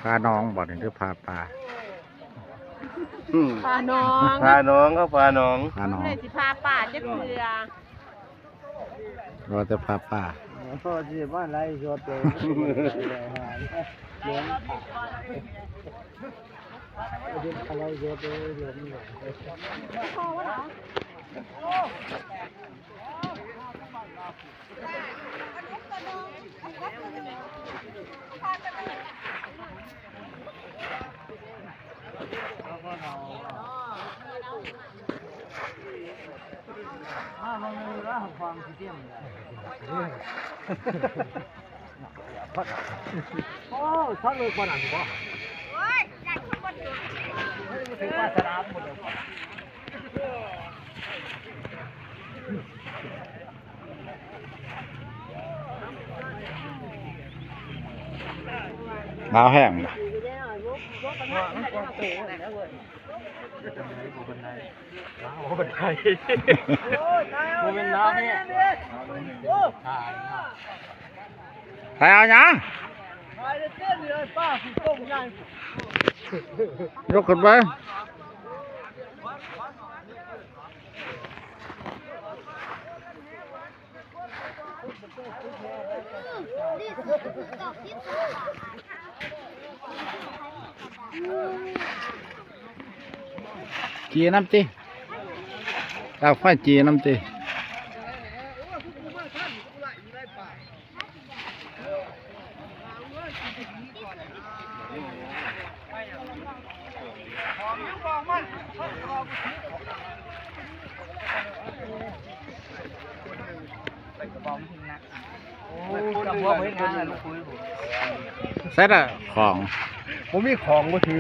ພາໜອງບໍ່ນີ້ ຫຼືພາປ່າ? ອືມ ພາໜອງ ພາໜອງ ເຂົາພາໜອງ ພາໜອງ ເພິ່ນຊິພາປ່າຈັກເທື່ອ ວ່າແຕ່ພາປ່າ ໂອ້ ຊິມາໄລສົດເລີຍ ເຮັດອະໄລຢູ່ເດີ ລົມ. ໂອ້ ຊັກເລີຍກ່ອນນັ້ນບໍ່? ໂອ້ຍ ຢ້ານຄົນບໍ່ຖືກ ຖືກປາສະດາໝົດແລ້ວ. ໜາວແຮງ. ບໍ່ແມ່ນໜາວແຮງ ໄປເອົາຫຍັງ? ຍົກຂຶ້ນໄປ. ຈີ່ນຳຕິ ເອົາໄຟຈີ່ນຳຕິ. ໃສ່ລະຂອງ ບໍ່ມີຂອງບໍ່ຖື.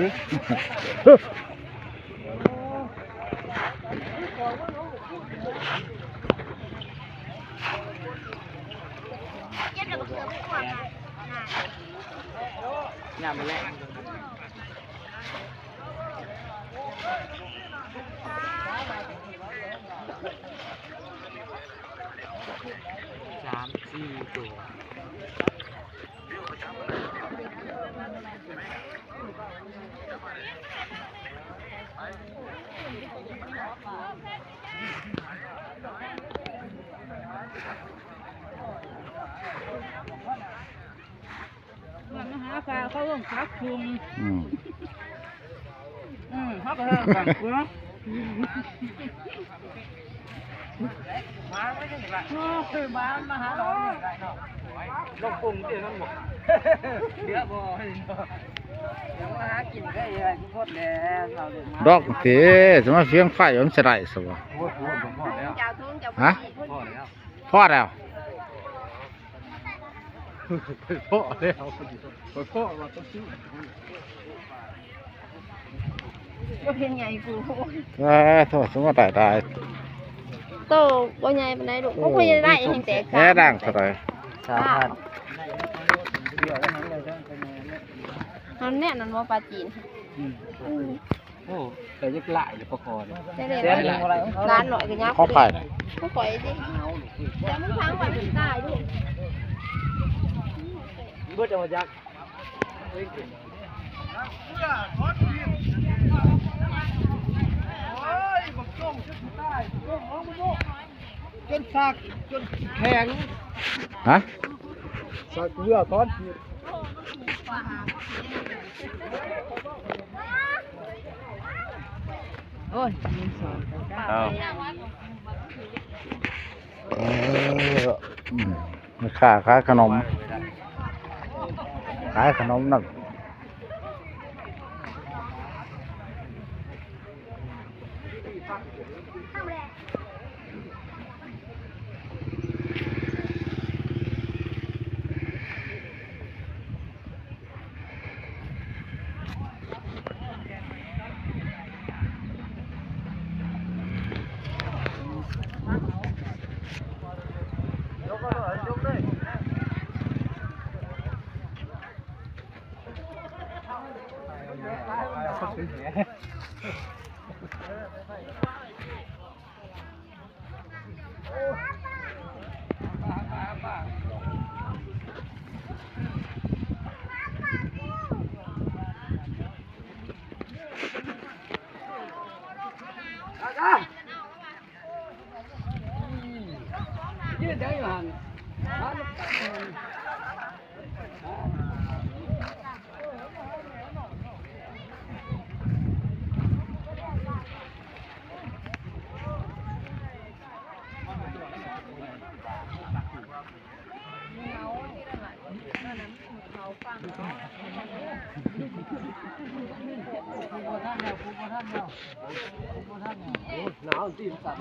ຍາມມື້ແລງ ສາມສີ່ໂຕ. ມາຫາປາເຂົາເອີ້ນຜັກທຸ່ງ. ອືມ ອືມ ເຮົາກໍເອີ້ນຜັກທຸ່ງເນາະ. ໂອ້ ຄືມາ ມາຫາເຮົາໄດ້ເນາະ. ລົງປຸງຕິມັນບໍ່ ເຫຼືອບໍ່ ມາຫາກິນໄດ້ເອີຍ ພໍແລ້ວ ດອກຕິ ສະມາຟຽງໄຟມັນຊິໄດ້ຊະບໍ່? ໂອ້ ພໍແລ້ວ ຮະ ພໍແລ້ວ ພໍແລ້ວ. ພໍແລ້ວ ພໍວ່າຕ້ອງຊື້. ບໍ່ເຫັນໃຫຍ່ກູ. ເອີ ໂທດ ສົມມຸດໄດ້ ໂຕບໍ່ໃຫຍ່ປານໃດລູກ. ໂອ້ ບໍ່ໃຫຍ່ໄດ້ແຮງແຕກ ແອດັງເທົ່າໃດ? ສາມພັນ. ອັນແມ່ນນັ້ນບໍ່ ປາຈີນ? ອືມ ໂອ້ ແຕ່ຍັງຫຼາຍຢູ່ປະຄອນີ້ ແຕ່ເດັກຫຼານໜ້ອຍກໍຍັງ ຂອງໃຜນະ? ຂອງຂ້ອຍຕິ ແຕ່ມັນຝັງໄວ້ມັນຕາຍລູກ ເບິດແລ້ວວ່າຈັກ ໂອ້ຍ ບັກຈົ່ງຈົນຊິຕາຍ ຈົ່ງເອົາມັນໂລດ ຈົນສາກ ຈົນແຂງ ຮະ? ສາກເຫຼືອຖອນ ໂອ້ຍ ເອົາ ເອີ ອືມ ແມ່ຄ້າຂາຍຂະໜົມ ຂາຍຂະໜົມນຳ. ຍົກເລີຍ ຍົກເລີຍ. ຢືນໄດ້ຢູ່ຫັ້ນ ໜາວຕິດສັນ.